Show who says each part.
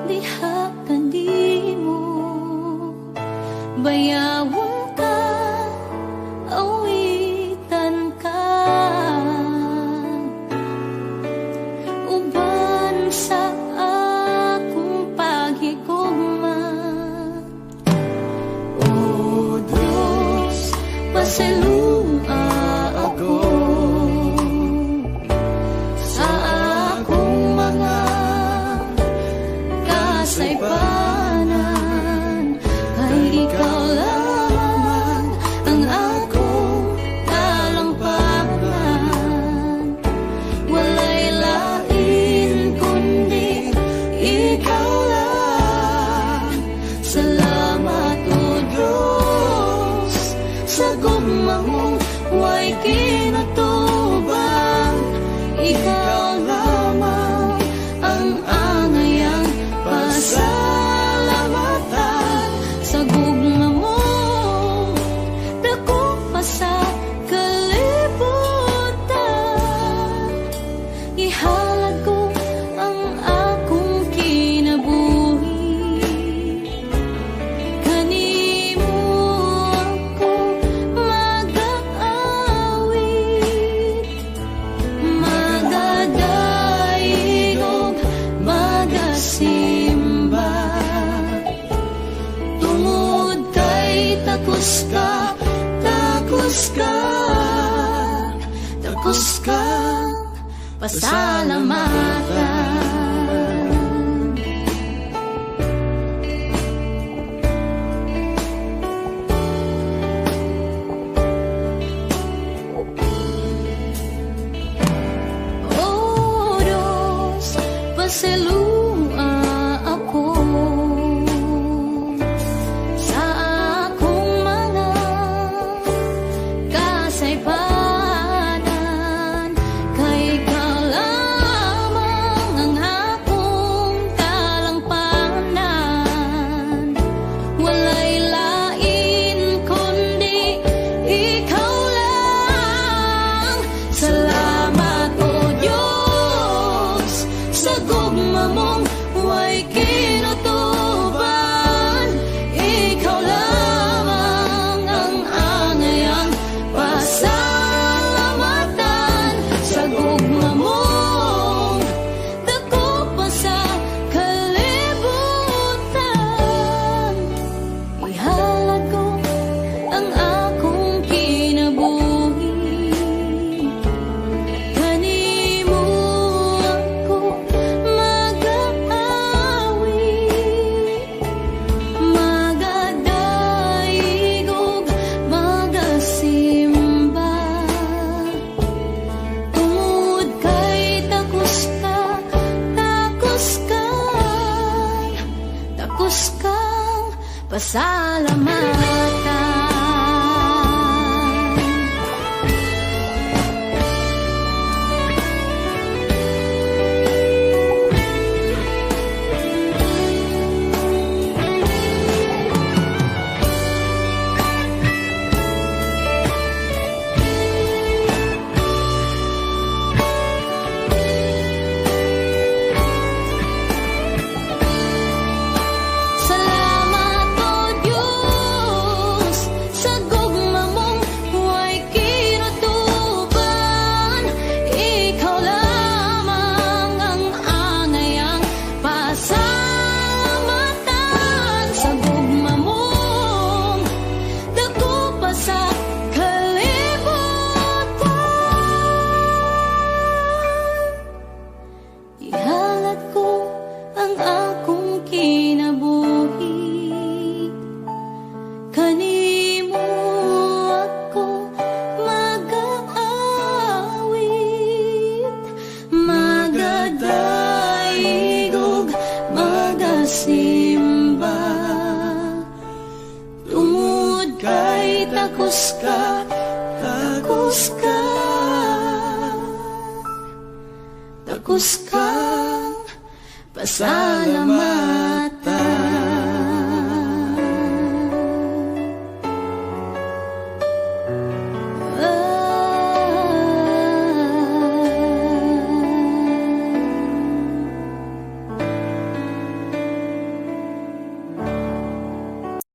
Speaker 1: Diha kanimo, bayawon ka, awitan ka, uban sa akong paghigugma. O Diyos, pasayloa ako sa akong mga kasaypanan, kay ikaw lamang ang akong kalampanan. Walay lain kundi ikaw lang. Salamat, O Diyos, sa gugma mong way kinatubang. Ikaw lamang ang angayang pasalamatan sa gugma mo dako pa sa kalibutan. Ihalad ko ang akong kinabuhi. Kanimo ako magaawit, magadayeg ug magasimba, tungod kay takos ka, takos ka, takos ka pasalamatan. O Diyos, pasayloa ako sa akong mga kasaypanan, kay ikaw lamang ang akong kalampanan. Walay lain kundi ikaw lang. Salamat, O Diyos, sa gugma mong way kinutuban. Ikaw lamang ang angayang pasalamatan sa gugma mong dako pa sa kalibutan. Ihalad ko ang akong kinabuhi. Kanimo ako magaawit, magadayeg ug magasimba, tungod kay takos ka, takos ka, takos kang pasalamatan. Salamat, O Diyos, sa gugma mong way kinutuban. Ikaw lamang ang angayang pasalamatan sa gugma mong dako pa sa kalibutan. Ihalad ko ang akong kinabuhi. Kanimo ako magaawit, magadayeg ug magasimba, tungod kay takos ka, takos ka, takos kang pasalamatan.